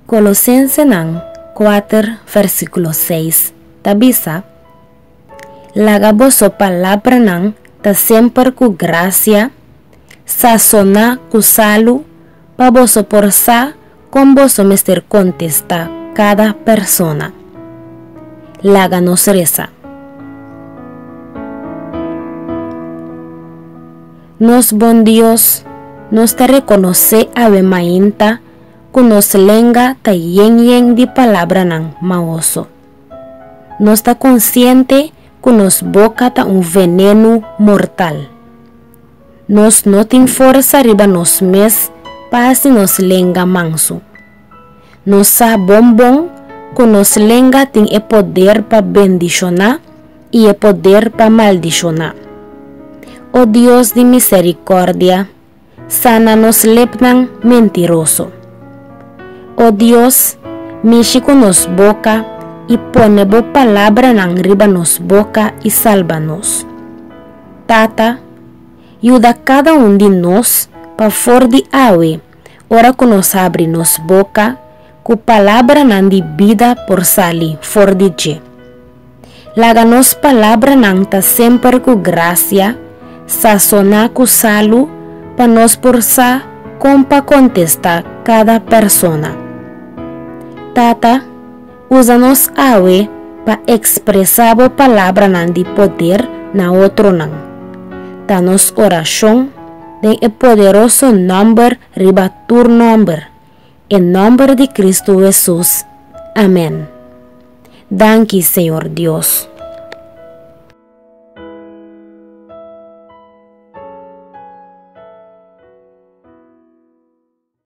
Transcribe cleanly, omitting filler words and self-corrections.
Kolosensenan 4 versíkulo 6 ta bisa, Laga boso palabranan ta semper ku grasia, sasoná ku salu, pa boso por sa kon boso mester kontestá kada persona. Laga nos resa. Nos bon Dios, nos ta rekonosé awe mainta ku nos lenga ta yen yen di palabranan maoso. Nos ta konsiente ku nos boka ta un venenu mortal. Nos no tin forsa riba nos mes pa hasi nos lenga mansu. Nos sa bon bon ku nos lenga tin e poder pa bendishoná i e poder pa maldishoná. O Dios di miserikòrdia, sana nos lepnan mentiroso. O Dios, mishi ku nos boka i pone bo palabranan riba nos boka i salba nos. Tata, yuda kada un di nos pa for di awe, ora ku nos habri nos boka, ku palabranan di bida por sali for di dje. Laga nos palabranan ta semper ku grasia, sasoná ku salu, pa nos por sa kon pa kontestá kada persona. Tata, usa nos awe pa ekspresá bo palabranan di poder na otronan. Ta nos orashon den e poderoso nòmber riba tur nòmber, e nòmber di Kristu Hesus. Amèn. Danki, Señor Dios.